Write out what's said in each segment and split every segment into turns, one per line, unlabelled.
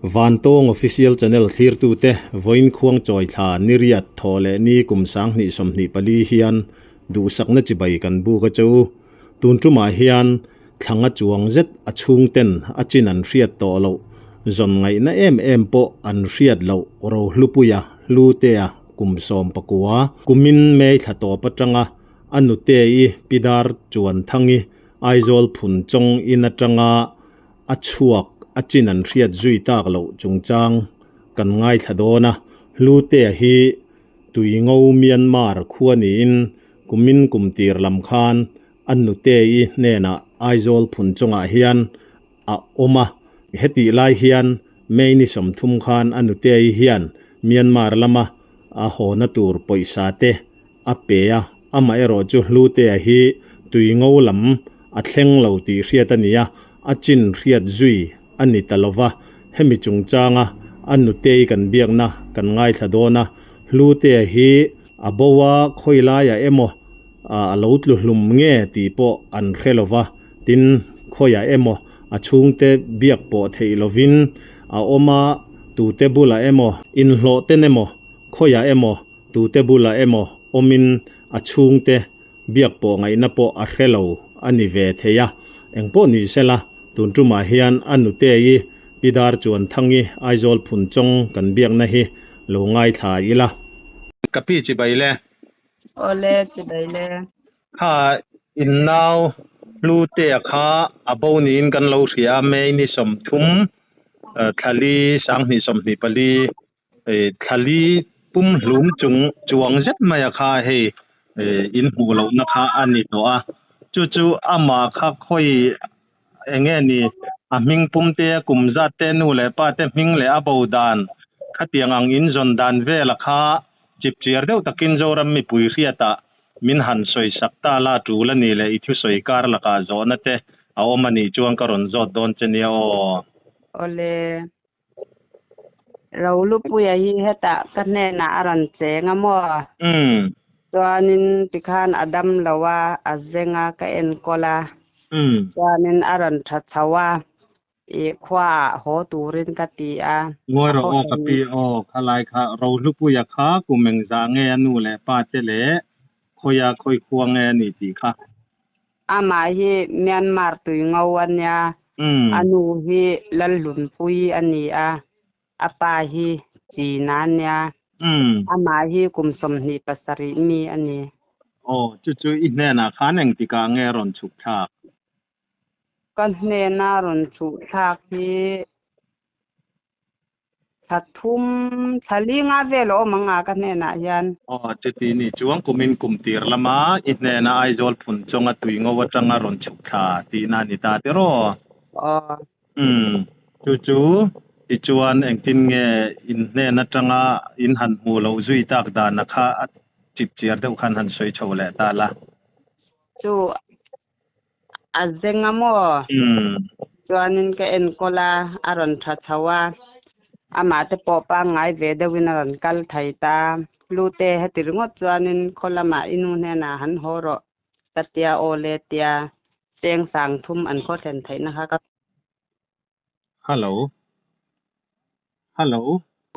Vantawng Official Channel thlirtute vawiin khuangchawi thla niriat thaw leh ni kum 2024 hian duhsakna chibai kan buk a che u. Tun tumah hian thlanga chuang zet a chhungten a chin an hriat tawh loh, zawn ngaihna em em pawh an hriat loh Rohlupuia, Hlutea, kum 19, kumin May thla tawp atanga a nute-i Pidar Chuanthangi Aizawl Phunchawng in atanga a chhuak a chin an hriat zui tak loh chungchang kan ngaithla dawn a, Hlutea hi Tuingo Myanmar khua niin kumin kum tir lam khan a nute-i hnenah Aizawl Phunchawngah hian a awm a, hetih lai hian May ni 30 khan a nute-i hian Myanmar lama a hawna tur pawisa te a pe a, amaherawh chu Hlutea hi tui ngo lam a thleng lo tih hriat a ni a, a chin hriat zui a ni ta lo va, hemi chungchanga a nutei kan biakna kan ngaithla dawn a, Hlutea hi a bo a, khawi laiah emaw a lo tlu hlum nge tih pawh an hre lo va, tin khawiah emaw a chhungte biak pawh theih lovin a awm a, tute bulah emaw inhlawh ten emaw khawiah emaw Tute bulah emaw awmin a chhungte biak pawh ngaihna pawh a hre lo a ni ve thei a, engpawh ni sela tun tumah hian a nute-i Pi Dar Chuanthangi Aizawl Phunchawng kan biakna hi lo ngaithla ila. Ka pi chibai le.
Awle chibai le.
Kha in nau Hlutea kha a bo niin kan lo hria a, May ni 30, thlali 2024 Thlali pum hlum chung chuang zet mai a kha hei in hmuh lohna kha a ni tawh a, chu chu amah kha khawi eng nge ni a hming pum te a kum zat te nu leh pa te hming leh a bo dan khatiang ang in zawn dan vela kha chip chiar deuh takin Zoram mipui hriatah min han sawi sak ta la tul a ni leh i thusawi kar lakah zawhna te a awm a nih chuan ka rawn zawt dawn che nia aw.
Awle. Rolupuia hi hetah ka hnenah a rawn cheng a maw? Chuanin tikhan a dam lo a, a zeng a, ka enkawl a. Chuanin a rawn tha chho a, i khuaah haw turin ka ti a.
Ngawi rawh aw ka pi aw, khalai kha Rolupuia kha kum engzah nge a nu leh pa te leh khawia khawi khua nge a nih tih kha.
Amah hi Myanmar tuingo a nia, a nu hi Lalhlunpuii a ni a, a pa hi China a nia. Amah hi kum 27 mi a ni.
Aw, chu chu i hnenah khan engtikah nge rawn chhuk thlak?
Ka hnena rawn chhuk thlak hi Thla thum, thla li nga vel a awm ang a ka hnenah hian.
Aw, chuti ni chuang kumin kum tir lama i hnena Aizawl phun chawnga tui ngo atanga rawn chhuk thla tihna a ni ta tiraw?
Aw.
Umm, chu chu tichuan engtin nge in hnen atanga in han hmuh loh zui tak dana kha a chip chiar deuh khan han sawi chho leh ta la.
Chu a zeng a maw? Chuanin ka enkawl a, a rawn tha chho a, amah te pawh pangngai ve deuhin a rawn kal thei ta. Hlute heti ringawt chuanin khaw lamah i nu hnenah han haw rawh ka tia aw le tia cheng 3000 an khaw thlen theihna kha ka
Hello. Hello.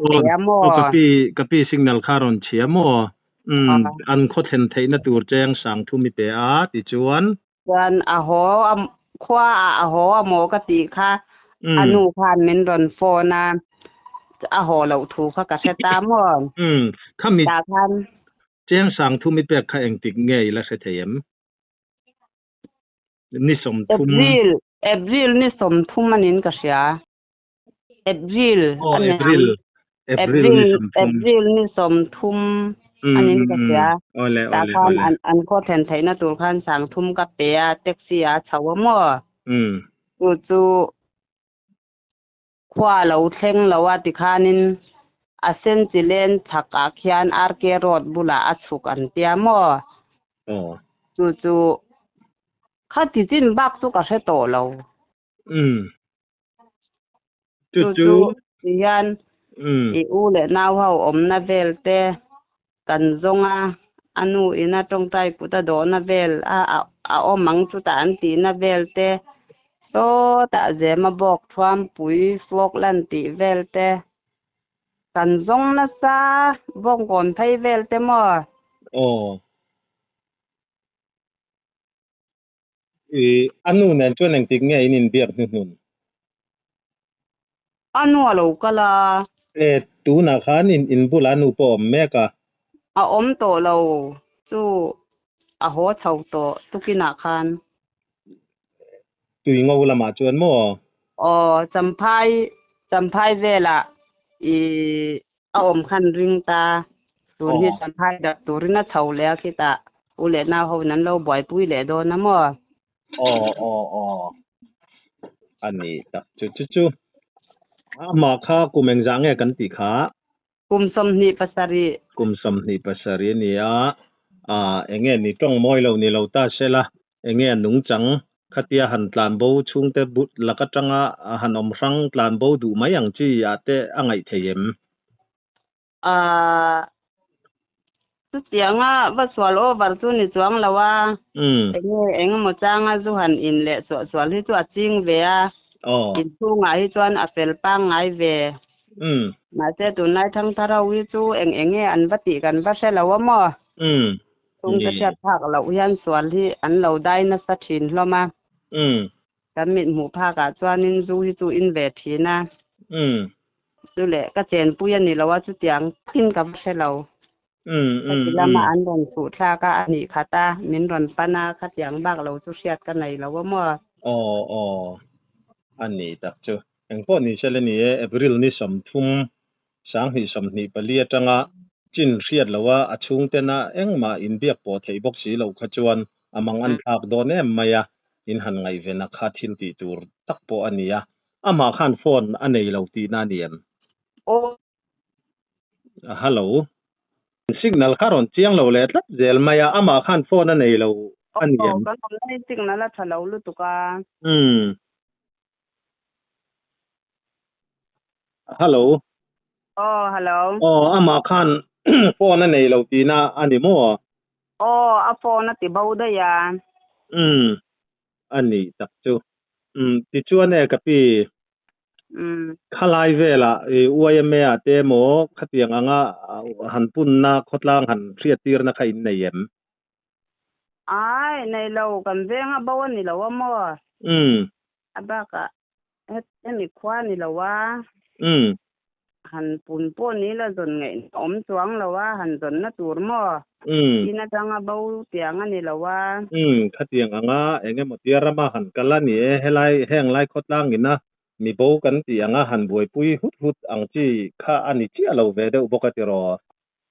Aw ka pi ka pi signal kha rawn chhia maw? Umm an khaw thlen theihna tur cheng 3000 i pe a tichuan.
Chuan a haw a khua ah a haw a maw ka tih kha a nu khan min rawn phone a, a haw loh thu kha ka hre ta maw?
Umm khami cheng 3000 i pek kha engtik nge i la hre thei em? Ni 30.
April April ni 30 anin ka hria. April
a ni ang. April ni 30.
April ni 30 anin ka hria. Tah khan an khaw thlen theihna tur khan 3000 ka pe a, taxi ah a chho a maw? Chu chu khua lo thleng lo a tikhanin a Senchilen chhakah khian RK Road bulah a chhuk an tia maw? Chu chu khati chin bak chu ka hre tawh lo.
Chu chu
tihian i u leh nau ho awmna vel te kan zawng a, a nu ina tawngtai kut a dawhna vel a a awm ang chutah an tihna vel te Sawtah Zemabawk Thuampui Falkland tih vel te kan zawng nasa Bawngkawn phei vel te maw?
Aw. I a nu nen chuan engtik nge in inbiak hnuhnun?
A nu a lo kal a.
E, tunah khan in in bulah a nu pawh a awm mek a.
A awm tawh lo chu a haw chho tawh tukinah khan.
Tui ngo lamah chuan maw?
Aw, Champhai, Champhai velah i a awm khan ring ta. Tun hi Champhai dak turin a chho leh a khitah u leh nau ho in an lo buaipui leh dawn a maw?
Aw aw aw a ni tak chu chu chu amah kha kum engzah nge kan tih kha?
Kum 27.
Kum 27 a ni a, ah enge ni tawng mawi lo ni lo ta se la, enge a nungchang khatia han tlan bo chhungte but lak atanga han awm hrang tlan bo duh mai ang chi ah te a ngaih thei em?
Ahh chutianga va sual over chu ni chuang lo a, enge engemaw changa zu han in leh suah sual hi chu a ching ve a, inchhungah hi chuan a fel pangngai ve. Mahse tunlai thangthar ho hi chu eng enge an va tih kan va hre lo a maw? Chhungte hriat phak loh hian sual hi an lo dai nasa thin hlawm a. Kan mit hmuh phakah chuanin zu hi chu in ve thin a. Chu leh ka chenpui a ni lo a, chutiang takin ka va hre lo. Khati lama an rawn chhuh thlak a, a nih khat a, min rawn pan a, khatiang bak lo chu hriat ka nei lo a maw?
Aw aw, a ni tak chu. Engpawh ni sel a ni e, April ni 30, 2024 atanga chin hriat loh a, a chhungtena engmah inbiak pawh theih bawk si loh kha chuan a mang an thlak dawn em mai a, in han ngaihven a kha thil tih tur tak pawh a ni a, Amah khan phone a nei lo tihna a ni em?
Aw.
Hello. Signal kha rawn chiang lo leh tlat zel mai a, amah khan phone a nei lo a ni em?
Aw, kan awm lai signal a tha lo lutuk a.
Umm. Hello.
Aw, hello.
Aw, amah khan phone a nei lo tihna a ni maw?
Aw, a phone a ti bo daih a.
Umm. A nih tak chu. Umm tichuan e ka pi.
Umm.
Khalai velah i YMA ah te emaw khatiang anga han punna khawtlang han hriattirna kha in nei em?
Ai, nei lo, kan venga bo a ni lo a maw?
Umm.
A bakah hemi khua a ni lo a.
Umm.
Han pun pawh ni la zawn ngaihna awm chuang lo a, han zawnna tur maw?
Umm.
In atanga bo tiang a ni lo a.
Umm, khatiang anga eng emaw tia rama han kal a ni e, helai heng lai khawtlang ina mi bo kan tih anga han buaipui hut hut ang chi kha a ni chiah lo ve deuh bawk a tiraw?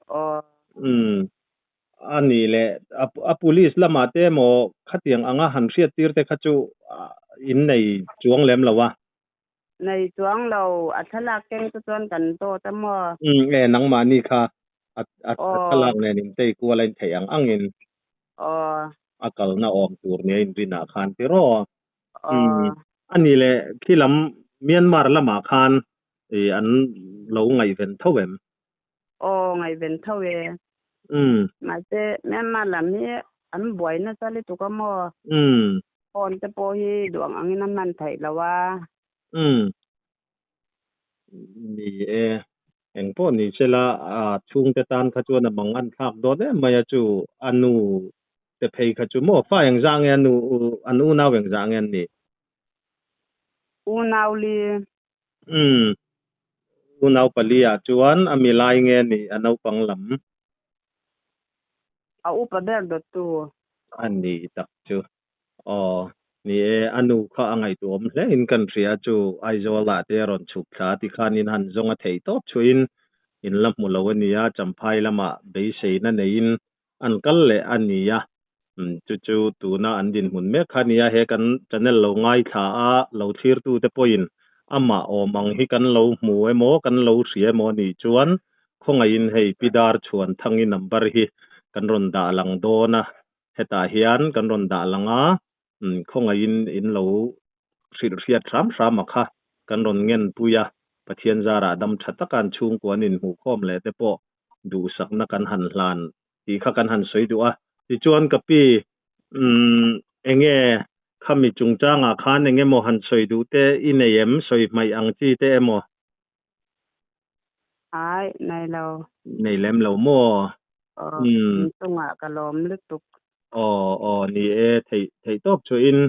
Aw.
Umm, a ni leh a police lamah te emaw khatiang anga han hriattir te kha chu in nei chuang lem lo a.
Nei chuang lo, a thlalak keng chu chuan kan dawt a maw?
Umm e, nangmahni kha a a thlalak nen in tei kual a in theih ang angin a kalna awm tur nia inrinah khan tiraw? Umm a ni leh khi lam Myanmar lamah khan i an lo ngaihven tho em?
Aw ngaihven tho e.
Umm.
Mahse Myanmar lam hi an buai nasa lutuk a maw?
Umm.
Phone te pawh hi duh ang angin a hman theih lo a.
Umm. Ni e. Eng pawh ni se la, a chhungte tan kha chuan a mang an thlak dawn em mai a chu a nu te phei kha chu maw fa engzah nge a nu an unau engzah nge an nih?
Unau li.
Umm. Unau pali ah chuan a mi lai nge nih a naupang lam?
A upa ber dawttu.
A ni tak chu. Aw, ni e, a nu kha a ngaihtuahawm hle in kan hria chu Aizawl ah te a rawn chhuk thla a tikhan in han zawng a theih tawp chuin in la hmu lo a nia, Champhai lamah beiseina neiin an kal leh a nia. Chu chu tuna an dinhmun mek kha a nia, he kan channel lo ngaithla a lo thlirtute pawhin amah awm ang hi kan lo hmu emaw kan lo hria emaw a nih chuan khawngaihin hei Pi Dar Chhuanthangi number hi kan rawn dah lang dawn a, hetah hian kan rawn dah lang a, khawngaihin in lo hrilh hriat hram hram a kha kan rawn ngen pui a, Pathian zarah dam tha taka an chhungkua an inhmuhkhawm leh te pawh duhsakna kan han hlan tih kha kan han sawi duh a. Tichuan ka pi, umm enge Khami chungchangah khan eng emaw han sawi duh te i nei em? Sawi hmaih ang chi te emaw?
Ai, nei lo.
Nei lem lo maw?
Aw, inchungah ka lawm lutuk.
Aw, aw, ni e, theih theih tawp chu in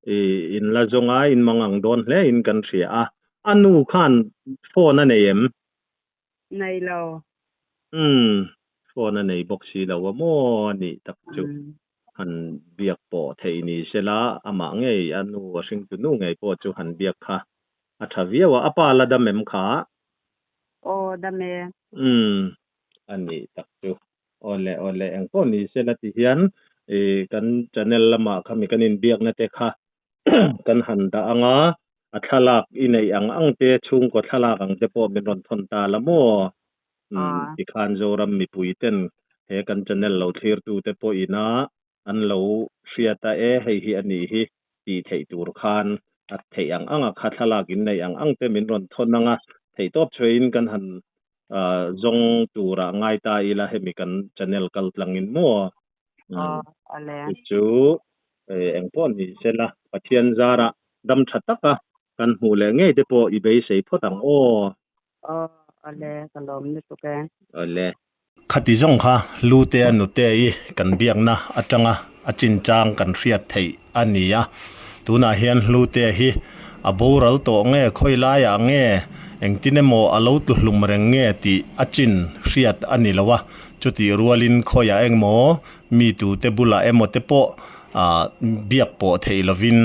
i in la zawng a, in mang ang dawn hle in kan hria a. A nu khan phone a nei em?
Nei lo.
Umm, phone a nei bawk si lo a maw a nih tak chu. Han biak pawh theih ni sela, amah ngei a nu a hringtu nu ngei pawh chu han biak kha a tha viau a, a pa la dam em kha?
Aw, dam e.
Umm, a nih tak chu. Aw le, aw le, eng pawh ni sela ti hian i kan channel lamah khami kan inbiakna te kha kan han dah ang a, a thlalak i neih ang ang te, chhungkaw thlalak ang te pawh min rawn thawn ta la maw? Umm, tikhan Zoram mipui ten he kan channel lo thlirtu te pawh ina an lo hriat a e, hei hi a nih hi tih theih tur khan a theih ang ang a, kha thlalak in neih ang ang te min rawn thawn ang a, theihtawp chhuahin kan han zawng turah ngai ta ila hemi kan channel kal tlangin maw?
Aw, ale.
Chu chu eng pawh ni sela Pathian zarah dam tha taka kan hmuh leh ngei te pawh i beisei phawt ang aw.
Aw, ale, ka lawm lutuk e.
Awle. Khati zawng kha Hlute a nute i kan biakna atanga a chinchang kan hriat theih a ni a. Tunah hian Hlute hi a boral tawh nge khawi laiah nge engtin emaw a lo tlu hlum reng nge tih a chin hriat a ni lo a. Chutih rualin khawiah engmaw mi tute bulah emaw te pawh biak pawh theih lovin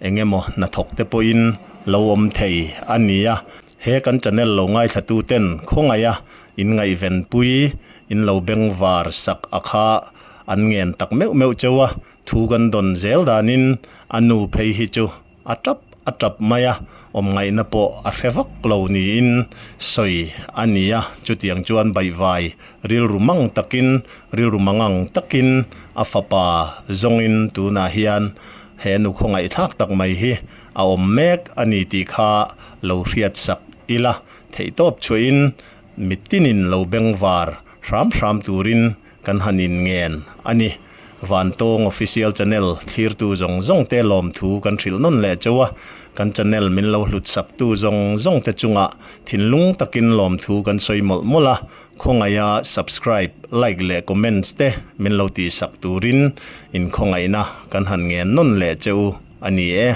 eng emaw hnathawk te pawhin lo awm thei a ni a. He kan channel lo ngaithlatu ten khawngaih a in ngaihven pui in lo bengvar sak a kha an ngen tak meuh meuh cheu a, thu kan dawn zel danin a nu phei hi chu a tap a tap mai a, awm ngaihna pawh a hre vak lo niin sawi a ni a, chutiang chuan baihvai rilru mang takin rilru mangang takin a fapa zawngin tunah hian he nu khawngaihthlak tak mai hi a awm mek a ni tih kha lo hriat sak ila theihtawp chhuahin mitinin lo bengvar hram hram turin kan han inngen a ni. Vantawng Official Channel thlirtu zawng zawng te lawmthu kan hrilh nawn leh chauh a, kan channel min lo hlut saktu zawng zawng te chungah thinlung takin lawmthu kan sawi mawlh mawlh a, khawngaiha subscribe, like leh comments te min lo tihsak turin inkhawngaihna kan han ngen nawn leh che u a ni e.